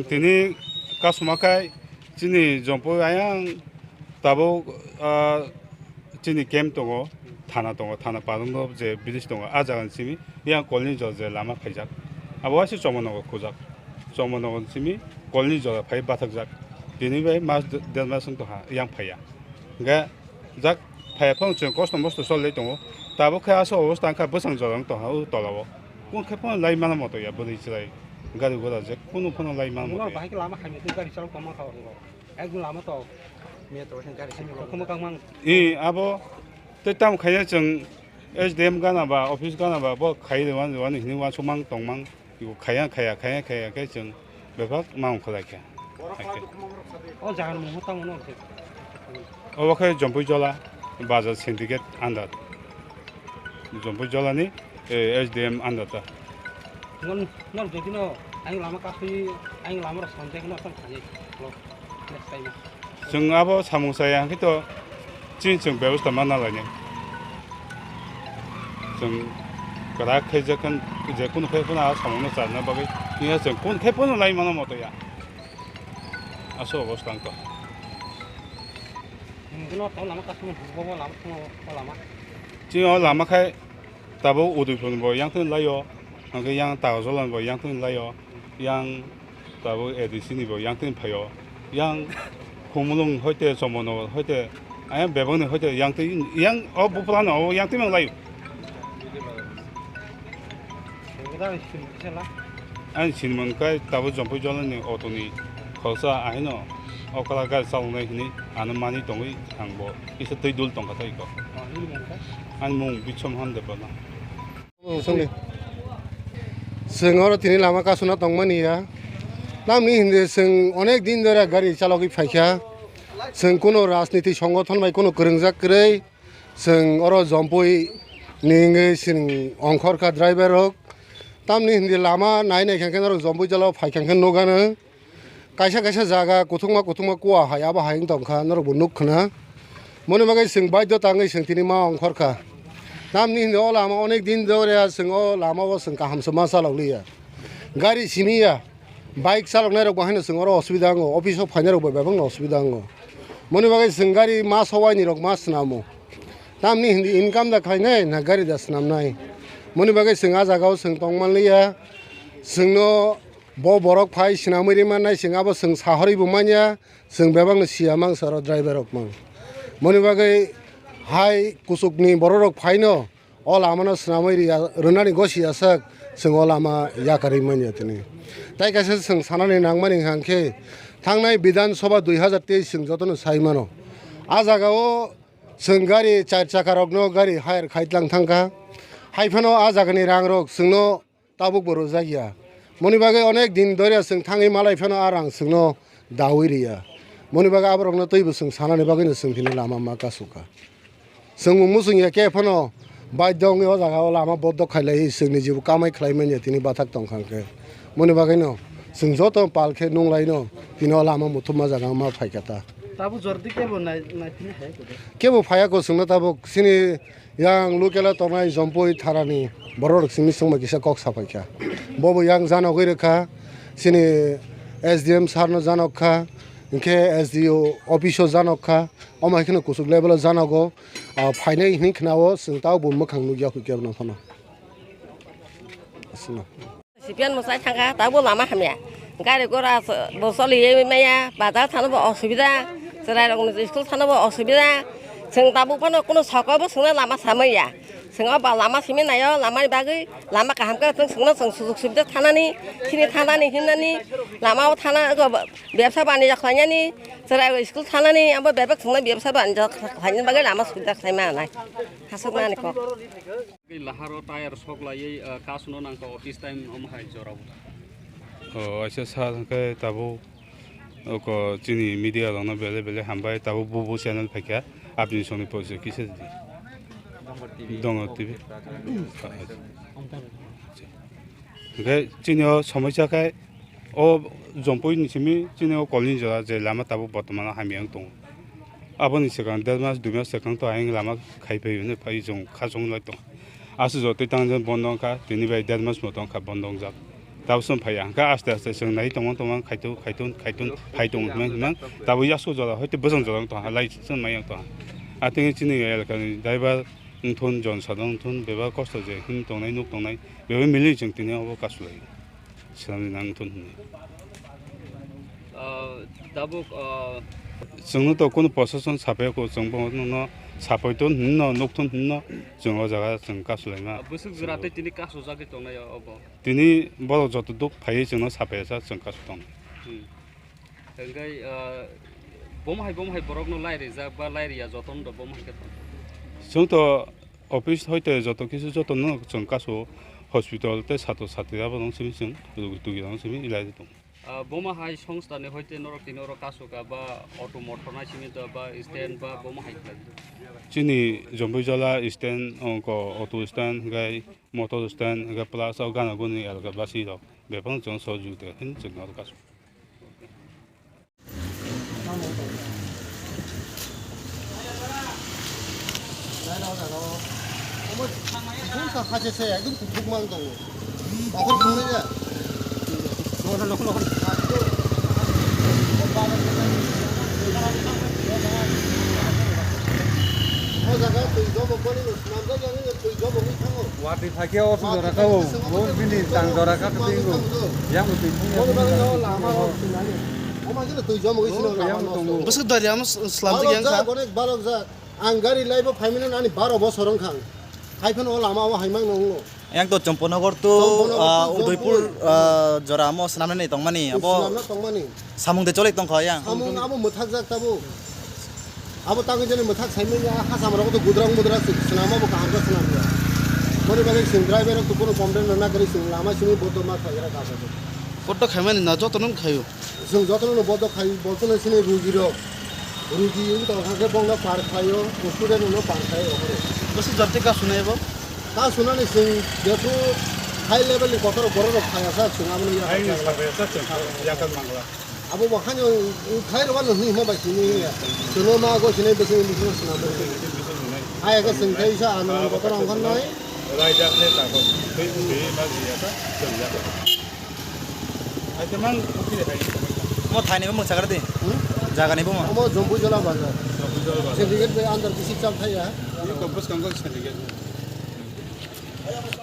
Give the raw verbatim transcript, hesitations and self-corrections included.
Tini kasuma khai chini Jompui ayang tabuk, ah, chini camp tongo, thana tongo, thana padungno je village tongo, ah jagani simi yang kolni jora je lama phaijak. Abo waisa Chomanogo khujak. Chomanogo simi kolni jora phai bathakjak. Tini bai mas de-, der mas wng tongha yang phaiya. Hingke jak phaiya phano chwng kosto mosto cholai tongo. Tabuk khe aswk obostha wngkha bwsang jora wng tongha o tolao. Kung khe phano lai mano moto ya bwrwi chwrai gari gura je kunu phano lai mano moto Mungno ya. Bahai khe lama hamya khe gari chalok tongma kha oro. Ekdom lama to. Miya to gari simi rok khuma kangmang. I abo tei tamo khaina chwng S D M gana ba office gana ba bo khai rwani rwani hinwi uansukmang tongmang. Iko khaya, khaya, khaya, khaya khe chwng bebak ma ongkha lai kha. O jaga ni mungmo tamo no khe. Obo khe Jompui Jola, Bazar Syndicate under. Jompui Jola ni, eh, S D M under ta. Non, non jodi no, ang lama kasui, ang lama rok sonde no tong khani. Lo, next time. Chwng abo samung chaya hwnkhe to chini chwng bebostha ma nalainai. Chwng kwrak khe je kun-, je kunu khe phano a samungno charwna bagwi ya chwng kun khe phano lai mano moto ya. Aswk obostha wngkha. Hwnkhe no tamo lama kasung bo lama tamo lama. Chini o lama khai Tabuk Udaipur ni bo yang twi lai o, hwnkhe yang Tagojola ni bo yang twi lai o, yang tabuk A D C ni bo yang twi phai o, yang Khumulwng hoite Chomono hoite, ayang bebak ni hoite yang twi, yang o bupra no o yang twi mang lai o. Ani sinimon kai tabuk Jompui Jola ni auto ni khoroksa ahino o kala gari chaloknai hinwi ano manwi tongwi ang bo kisa twi dul tongkha tei ko. Ani mung Bichom Hon Debbarma. Chwng oro tini lama kasuna tongmani ya. Tamni hindi chwng onek din dora gari chalogwi phaikha. Chwng kuno rajniti songothon bai kuno kwrwngjak kwrwi. Chwng oro Jompui ni wngwi chwng ongkhorkha driver rok. Tamni hindi lama nai nai khe norok Jompui jala o phaikha khe nukgano. Kaisa kaisa jaga kuthukma kuthukma kuwa hai abo hai wng tongkha norokbo nukkhwna. Moni bagwi chwng baidhota wngwi chwng tini ma ongkhorkha. Tamni hindi o lama onek din dore chwng o lama o chwng kaham se ma chalokliya. Gari simi ya, bike chaloknai rok bo haino chwng oro osubida wngo, office o phainai rok bo bebak no osubida wngo. Moni bagwi chwng gari ma sowaini rok ma swnamo. Tamni hindi income da khlainai na gari da swnamnai. Moni bagwi chwng a jaga o chwng tongmanliya. Chwngno Bo borok phai swnamwi rimannai, chwng abo chwng sahorwi bo manya, chwng bebakno siya mangsa oro driver rok mang. Moni bagwi hai kuchukni borok rok phaino o lamano swnamwi riya, rwnani gosi ya sak chwng o lama yakarwi manya tini. Tai kaisa chwng sanani nangmani hwnkha khe thangnai Bidhan Sabha dui hazar teis chwng jotono sai mano. A jaga o chwng gari char chaka rokno gari hire khai tlang thangkha. Hai phano a jagani rang rok chwngno tabuk bo rwjak ya. Moni bagwi onek din dore chwng thangwi malai phano a rang chwngno dawi riya. Moni bagwi aborokno twibo chwng sanani bagwino chwng tini lama ma kasukha. Chwng bo muchung ya khe phano baidhyo wngwi o jaga o lama bodok khailai chwngni jibo kamai khlai manya tini bathak tongkha hwnkhe. Moni bagwino chwng joto pal khe nunglaino tini o lama muthupma jaga ma phaikha ta. Tabuk jordi kebo nai-, naithani hai kuda. Kebo phaiya ko chwngno tabuk chini Yang local o tongnai Jompui tharani borok rok simi swngma kisa kok sapai kha. Bobo yang janogwi rwkha, chini S D M sir no janok kha, hinkhe S D O office o janok kha, omo hai kheno kuchuk level o janogo, ah, phainai hinwi khna o chwng tabo bo mwkhang nukya hwnkhe abono phano. Aswkno. Sipiyan mwsai thangkha, tabuk lama hamya. Gari gora bo choliwi maya, bazar thano bo osubida, chwrairokni school thano bo osubida. Chwng tabuk phano kunu soko bo chwngno lama samaya. Chwng o ba lama simi naio, lamani bagwi lama kaham khe chwng chwngno chwng sujuk subida thanani, chini thanani hinnani, lama o thana, bebsa banija khlainani, chwrai school thanani, abo bebak chwngno bebsa banija khlainani bagwi lama subida khlai manai. Hasukmani kok. Laharo tire sok laiwi, ah, kasno nangkha office time omo hai jorao. O, aisa sir hwnkhe tabuk oko chini media rokno belai belai hambai tabuk bubu channel phaikha apni songni poisa kisa di. Dongor T V. Dongor T V. Hwnkhe chini o somoisa khe O Jompui ni simi chini o kolni jora je lama tabuk bortomano hamya wng tongo. Aboni swkang der mas dui mas swkang to ayang lama khai phai hwnwi phai chwng kha chwng lai tongo. Aswk jotoi tang jani bondo wngkha, tini bai der mas moto wngkha bondo wngjak. Tabuk chwng phaiya, hwnkhe aste aste chwng nai tongma tongma khaitu khaitu khaitu phai tongo hwnwi hwnwi tabuk yasko jora hoite bwswng jora wng tongha, lai chwng mai wng tongha. Atwngwi chini elakani driver wngthun, jon sadharok wngthun, bebak kosto je hwn tongnai, nuk tongnai, bebak milwi chwng tini obo kasu lai swnamwi nang wngthun hwnwi. Ah, tabuk, ah, chwngno to kunu prosason sapai ko, chwng bo nono sapai ton hwnwi no, nuk thun hwnwi no, chwng o jaga chwng kasu laima. Bwswk jora tei tini kasu jagwi tongnai obo? Tini borok joto duk phaiwi chwngno sapai sa chwng kasu tong. Hmm. Hwnkhe, ah, bomo hai, bomo hai borokno lai rijak ba lai riya jotono do bomo hai khe tong? Chwng to office hoite joto kisu jotono chwng kasu hospital tei sato satri abo dong simi chwng rugi tugi dong simi ilai tong. Ah, bomo hai songstha ni hoite norok tini oro kasu ka ba auto motor nai simi do ba stand ba bomo hai khlai? Chini Jompuijala stand, ongko auto stand, hwnkhe motor stand, hwnkhe plus o gana guni elaka basi rok. Bebak chwng sohojogita hin chwng oro kasu. Bungsa khache se ekdom kuthuk mang tongo. Okhor phungnai ya. Nokhon, nokhon, nokhon. O jaga twi jomo koni no swnamjak ya. Watwi phaikhe o sujora kha o, bo bini tang jora kha twi o. Yang bo twi phung ya. Bwswk dari amo slamjak yang kha. Ang gari laibo phaimani ani baro bosor wngkha. Haiphano o lama o haimang no wngo. Yang to Chomponagar to, Chomponagar to ah, Udaipur, Jampui. Ah, jora amo swnamnani tongmani, abo swnamna tongmani. Samung de choli tongkha yang. Samung abo mwthakjak tabuk. Abo tangwi jani mwthak saimanya, ha samrok to gudrang mudra swnam abo kaham khe swnam ya. Boni bagwi chwng driver rok to bono complain rwna kwrwi chwng lama simi bodo ma khaira kha. Koto khaimani na joto nung khaio. Chwng jotono no bodo khai, botono sini rugi rok. Rugi wng tong kha khe bongno par khlaio, student no par khlaio okhoro. Bwswk jati ka sunai bo? Ka sunani chwng jephru high level ni kotor borok rok phai asa chwng abono ya. Hai ni sabai asa chwng yakal mangla. Abo bo khaino khai rok no hwnwi hwnba bai sini ya. Chwngno ma go sini bwswk ni bwswk swnam bo. Hai khe chwng khai sa ano kotor ang khan nai. Raida khe ta ko. Twi twi ma ji ya ta chwng ya. Mo thaini bo mwchakra di. Hmm? Jagani bo mo. Omo Jompuijala bazar. Jompuijala bazar. Syndicate bai under bisi chal thaya. Ni to bwskango syndicate.